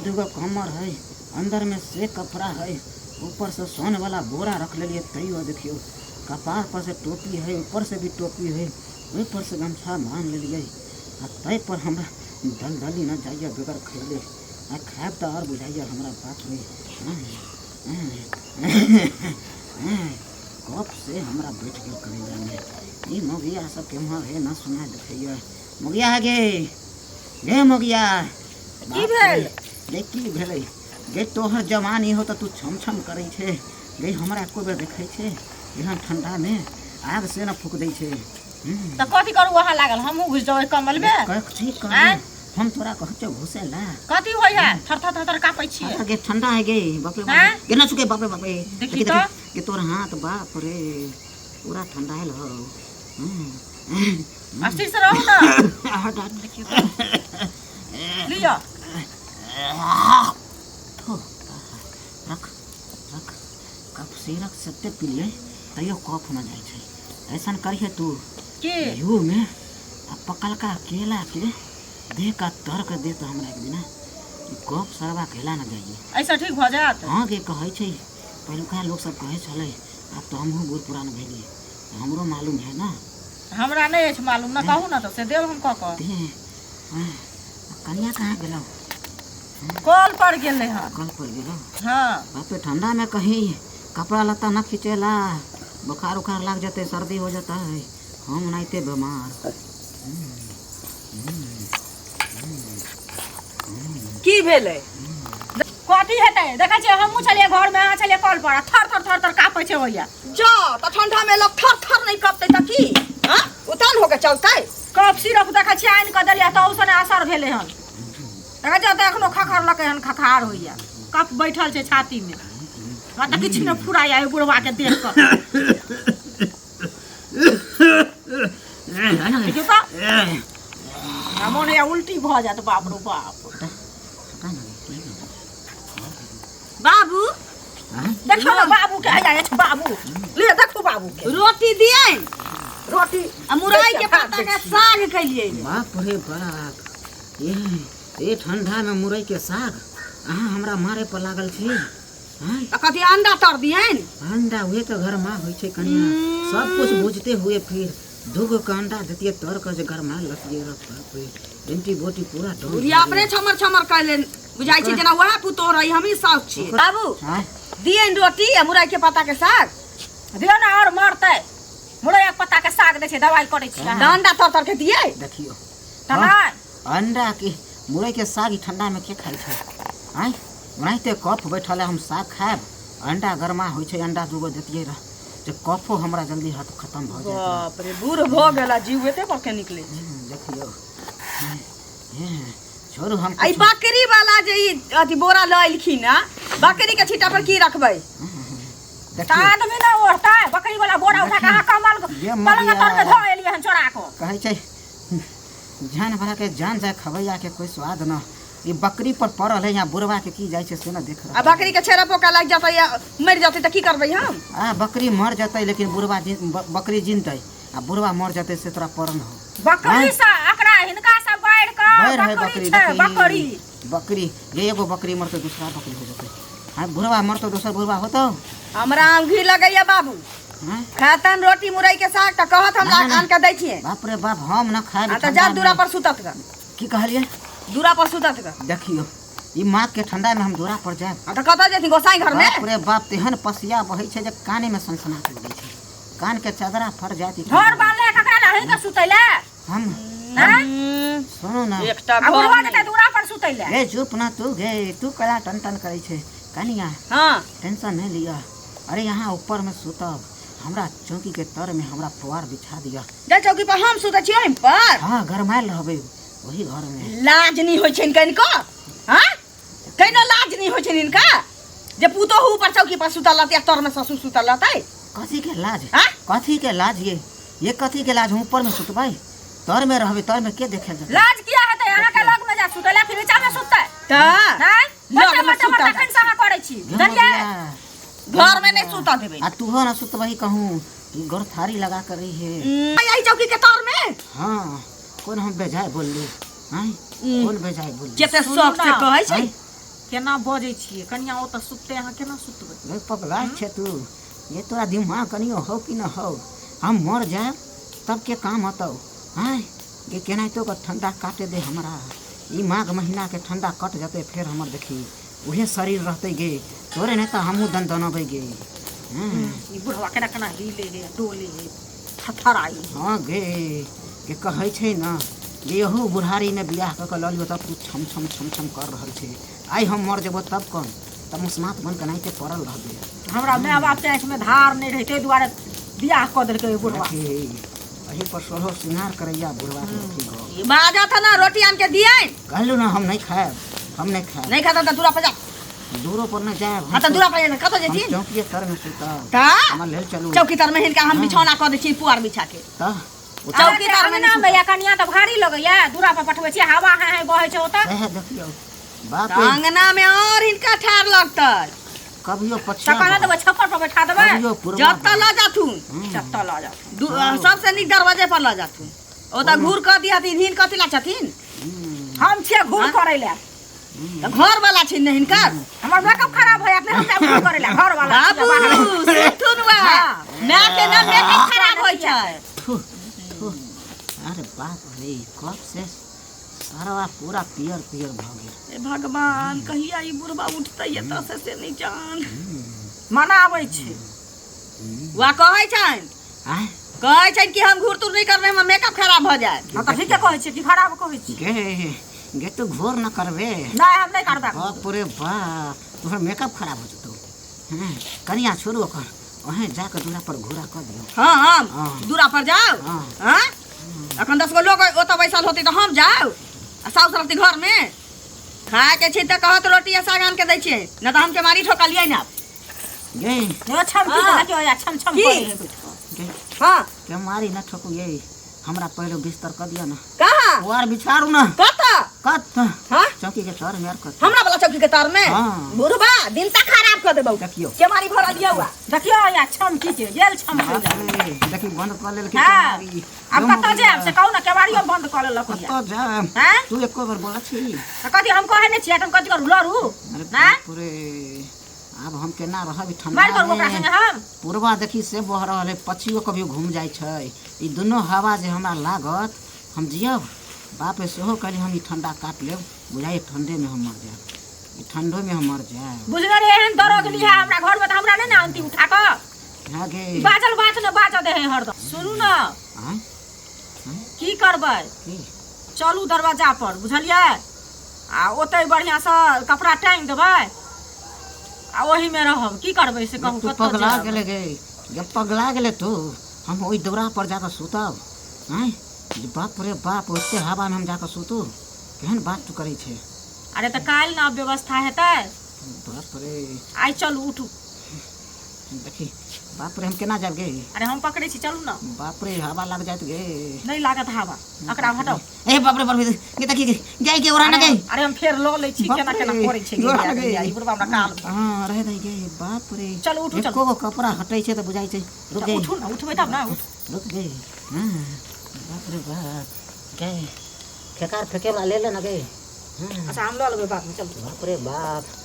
दूगो कमर है, अंदर में से कपड़ा है, ऊपर से सोन वाला बोरा रख लेलिए, तैयो देखियो कपार पर से टोपी है, ऊपर से भी टोपी है, ओहि पर से गमछा बान्ह लेलिए, आ ताहि पर हमरा दलदली न जाइए बगैर खैले। आ खायब तऽ आओर बुझाइए हमरा, बाप रे, कफ से हमरा बैठ गेल कलेजामे। ई मौगिया सब केम्हर है न सुना देखैए। मौगिया है गे, गे मौगिया। की भेल गे? की भेलै गे? तोहर जवानी हो तऽ तू छम छम करै छै गे, हमरा एको बेर देखै छै? एहन ठंडामे आग से न फूक दै छै। तऽ कथी करू अहाँ लागल? हमहूँ घुसि जाउ कम्बल मे? कथी करू? आँय? हम तोरा कहै छियौ घुसै ला। कथी होइ है? थर थर थर थर काँपै छियै। गे ठंडा है गे, बाप रे बाप। आँय? गे ना चुके, बाप रे बाप रे। देखी देखी तऽ। गे तोर हाथ, बाप रे, पूरा ठंडा हो। अस्थिर से रहू ने। हट हट। देखियौ तऽ। लिअ। थो, रख रख। कफ सिरप सत्ते पीलियै तैयो कफ न जाइ छै। ऐसन करिहे तू। की? You में आ पकलका केला के देह का तर के दे तऽ हमरा एक दिना ई कफ सरवा केला न जाइए। ऐसा ठीक भऽ जायत? हाँ गे, कहै छै पहिलुका लोक सब कहै छलै। आब तऽ हमहूँ बूढ़ पुरान भेलियै, हमरो मालूम है ना। हमरा नहि अछि मालूम ने, कहू ने तऽ से देब हम कऽ कऽ। दे हाँ, कनिया कहाँ गेलौ? कल पर गेलै हन। कल पर गेलौ? हाँ। बाप रे, ठंडा में कहीं कपड़ा लत्ता न खींचेला, बुखार उखार लाग जते, सर्दी हो जाता है, हम नाइते बीमार। की भेलै? कथी हेतै? देखै छियै, हमहूँ छलियै घरमे, अहाँ छलियै कल पर, आ थर थर थर थर काँपै छै होइया। जा तऽ ठंडा में लोग थर थर नहीं कपतै तऽ की? हाँ, उतान होके चलतै? कफ सिरप देखै छियै आनि कऽ देलियै तऽ ओहिसँ नहि असर भेलै हन। देखै छियै तऽ एखनो खखर लकै हन, खखार होइया, कफ बैठल छै छातीमे। हमरा तऽ किछु नहि फुराइया एहि बुढ़वाके देख कऽ। देखियौ तऽ हमरा मोन होइया उल्टी भऽ जायत, बाप रो बाप। बाबू। देखियौ ने बाबू के, हैया अछि बाबू, ले देखू बाबू के। रोटी दियै? रोटी आ मुरई के पत्ता के साग कैलियै। बाप रे बाप, ये ये ठंडा में मुरई के साग? अहाँ हमरा मारे पर लागल छी? आँय? तऽ कथी अंडा तर दियनि? अंडा उहे तऽ गरमा होइ छै कनिया। सब कुछ बुझते हुए फिर दूगो के अंडा देतियै तर के जे गरमा लतियै रे। बाप रे, एंटीबॉडी पूरा डाउन। बुढ़िया अपने छमर छमर कैले, बुझाइ छै जेना वएह पुतोह रही, हमही साउस छियै। बाबू। आँय? दियनि रोटी आ मुरई के पत्ता के साग। दियौ ने, आओर मरतै। मुरैया के पत्ता के साग दै छै, दवाइ करै छी अहाँ। तऽ अंडा तर तर के दियै? देखियौ। तऽ नहि। अंडा के मुरई के साग ई ठंडा में के खाइ छै? आँय, ओनाहिते कफ बैठल है, हम साग खायब? अंडा गरमा होइ छै, अंडा दूगो देतियै रह जे कफो हमरा जल्दी हट खत्म भऽ जायत। बाप रे, बूढ़ भऽ गेला, जीव एते पर के निकले छै। देखियौ, छोड़ू हम। आ ई बकरी वाला जे ई अथी बोरा लऽ एलखिन हँ, बकरी के छीटा पर की रखबै? तऽ देखियौ। आदमी ने ओढ़तै बकरी वाला बोरा उठा कऽ अहाँ कमल ये पलंग मगिया। तर मे धऽ एलियै हन चोरा कऽ। कहै छै जान भरा के जान जाय, खबैया के कोई स्वाद न। ई बकरी पर पड़ल है, यहाँ बुढ़वा के की जाइ छै से न देख आ रहल। बकरी के छेड़ा पोका लागि जेतै या मरि जेतै तऽ की करबै हम? आ बकरी मर जेतै लेकिन बुढ़वा बकरी जिनतै आ बुढ़वा मर जेतै से तोरा पड़ल हो। बकरी से एकरा हिनका से बढ़ि कऽ बैर है। बकरी बकरी छै। देखी, बकरी बकरी ये एगो बकरी मरतै दूसरा बकरी हो जेतै। हाँ, बुढ़वा मरतौ दोसर बुढ़वा होतौ। हमरा आम घी लगैया बाबू। हाँ? खातन रोटी मुरई के साग तऽ कहत हम ना, ना। आन के दै छियै। बाप रे बाप, हम न खायब। आ तऽ जा दूरा पर सुतत ग। की कहलियै? दूरा पर सुतत ग। देखियौ, ई माघ के ठंडा में हम दूरा पर जायब? आ तऽ कतऽ जेथिन, गोसाई घर में? बाप रे बाप, तेहन पसिया बहै छै जे काने में सनसना के उड़ै छै, कान के चदरा फट जायत ई घर ठंडा में। बान्हले ककरा लए अहीं के सुतै लए? हम आँय? सुनू ना। एकटा आ घर बुढ़वा नहि। जेतै दूरा पर सुतै लए? गे चुप ना तू, गे तू कला टन टन करै छै। कनिया। हाँ। टेंशन नहीं लिअ। अरे यहाँ ऊपर में सुतब, हमरा चौकी के तर में हमरा पुआर बिछा दिअ। जा चौकी पर हम सुतै छी ओहि पर। हाँ, गरमायल रहबै वही घर में। लाज नहीं होइ छनि कनिको? हाँ, कनिको लाज नहीं होइ छनि हिनका जे पुतोहु ऊपर चौकी पर सुतल रहतै आ तर में ससुर सुतल रहतै? कथी के लाज? हाँ? कथी के लाज? ये कथी के लाज? हम ऊपर में सुतबै, तर में रहबै, तर में के देखे जेतै? लाज किया हेतै? अहाँ के लग में जा सुतै लए कि नीचा में सुततै? तऽ आँय? लग बच्चा में बच्चा सुतल। तखन से अहाँ करै छी। गे बुझलियै? मगिया, घर में नहीं सुतऽ देबै। आ तूहो ना सुतबही कहूँ, ई गोर थारी लगा कर रही है। आई चौकी के तर में। हाँ, कौन हम बेजाय बोलली? आँय, कौन बेजाय बोलली? कते सुनू शौक से ना। कहै छै। आँय? केना बजै छियै कनिया ओतऽ सुततै अहाँ केना सुतबै रे पगला छै तू ये तोरा दिमाग कनियो हौ कि न हौ हम मर जायब तब के काम होतौ आँय ये केनाहितो कऽ ठंडा काटे दे हमरा ई माघ महीना के ठंडा कट जतै फेर हमर देखी उहे शरीर रहतै गे तोरे नहि तऽ हमहूँ दनदनबै गे हँ ई बुढ़वा केना केना हिले हे डोले हे थरथराइ हँ गे के कहै छै ने जे यहू बुढ़ारीमे बियाह कऽ कऽ लऽ लियौ तब तू छम छम छम छम कर रहल छै आइ हम मर जेबो तब कौन तब मुसमात बन केनाहिते पड़ल रहबे हमरा माय बापके आँखिमे धार नहि रहै ताहि दुआरे बियाह कऽ देलकै ओहि बुढ़वा देखी एही पर सोलहो श्रृंगार करैया बुढ़वा के देखी गो बाजत ना रोटी आन के दियै कहलू ना हम नहीं खायब हम नहीं खायब नहीं खाता तऽ दूरा पर जा दूरो पर नहीं जायब हाँ तऽ दूरा पर जा कतऽ हम जेथिन चौकिए तर में सुतब तऽ हमर लेल चलू चौकी तर में हिनका हम बिछौना कऽ दै छी पुआर बिछा के तऽ चौकी तर में अङ्गना मे या कनिया तऽ भारी लगैया दूरा पर पठबै छियै हवा हाय हाय बहै छै ओतऽ सएह देखियौ बाप रे अंगना में और हिनका ठार लगतै कभियो पछिया तऽ कहना देबै छप्पर पर बैठा देबै कभियो पूर्वा जतऽ लऽ जाथुन जतऽ लऽ जाउ सबसे नीक दरवाजे पर लऽ जाथुन ओतऽ घूर कऽ दिहथिन हिन कथी ला छथिन हम छियै घूर करै लए तऽ घर वाला छिन ने हिनकर हमर मेकअप खराब हो जायत ने हमरा घूर करै लए घर वाला बाबू सुथुन बा माय के ना मेकअप खराब होइ छै थू, थू। अरे बाप रे कब से सारा पूरा पियर पियर भऽ गेल हे भगवान कहिया ई बुढ़बा उठतै एतऽ से से नहि जान मनाबै छै वा कहै छनि आँय कहै छनि कि हम घूर तूर नहि करबै हमर मेकअप खराब भऽ जायत हम तऽ ठीके कहै छियै कि खराब कहै छी गे गे तू घोर न करबे नहि हम नहि करबै बाप रे बाप तोहर मेकअप खराब हो जेतौ हँ कनिया छोड़ू ओकर अहें जाके दूरा पर घूरा कऽ दियौ हँ हम हाँ। दूरा पर जाउ हाँ। हाँ अखन 10 गो लोग ओतऽ बैसल होतै तऽ हम जाउ आ साउस रहतै घरमे खायके छै तऽ कहत रोटी आ साग आनि के दै छियै नहि तऽ हम के मारी ठोकलियै ने गे यो छम की हाँ। देखियौ या छम छम की? करै है बैठ कऽ। गे हाँ के मारी न ठोकू ये हमरा पहिले बिस्तर कऽ दिअ न कहाँ पुआर बिछारू न कतऽ कत हाँ चौकी के तर में आर कत हमरा वाला चौकी के तर में हाँ। बुढ़बा दिन तक खराब कर देबौ देखियौ। केमारी भरल यौ आ देखियौ या छम की के गेल छम बाप रे, देखी बंद कऽ लेलकै हाँ। केवाड़ी। आब कतऽ जायब से कहू ने केवाड़ियो बंद कऽ लेलक होइया कतऽ जायब हैं तू एको बेर बोला छी तऽ कथी हम कहै नहि छियै तऽ हम कथी करू लड़ू अरे ना बाप रे आब हम केना रहब ई ठंडा मारि करू ओकरा में संगे हम पूर्वा देखी से बह रहल है पछियो कभी घूम जाइ छै ई दुनू हवा जे हमरा लागत हम जियब बाप रे सेहो कहली हम ई ठंडा काट लेब बुझाइए ठंडे में हम मर जायब ई ठंडो में हम मर जायब बुझने रहे एहन दरोग लिहा हमरा घर में तऽ हमरा नहि ने आनती उठा कऽ हाँ गे बाजल बात ने बाजऽ दे है हरदम सुनू ने आँय की करबै की चलू दरवाजा पर बुझलियै आ ओतै बढ़िआँसँ कपड़ा टाँगि देबै आ ओहीमे रहब की करबै से कहू तू कतऽ पगला जायब? गेले गे जब पगला गेले तू हम ओहि दौरा पर जाकऽ सुतब आँय जे बाप रे बाप ओते हवा में हम जाकऽ सुतू केहन बात तू करै छै अरे तऽ काल्हि ने व्यवस्था हेतै बाप रे आइ चलू उठू देखी बाप रे हम केना जायब गे अरे हम पकड़ै छी चलू ने बाप रे हवा लाग जायत गे नहि लागत हवा एकरा हटाउ ए बाप रे बाप रे गे देखी गे जाय गे ओरा ना गे अरे हम फेर लऽ लै छी बाप केना रे, केना करै छै गे ओरा बियाह गे। गैया, ई बुढ़बा हमरा काल हाँ रहे दे गे बाप रे चलू, उठू, चलू। एको गो कपड़ा हटै छै तऽ बुझाइ छै रुक गे उठू ने उठबै तब ने उठू रुक गे हाँ बाप रे बाप गे फेकार फेके वाला ले ले ना गे हाँ अच्छा हम लऽ लेबै बादमे चलू बाप रे बाप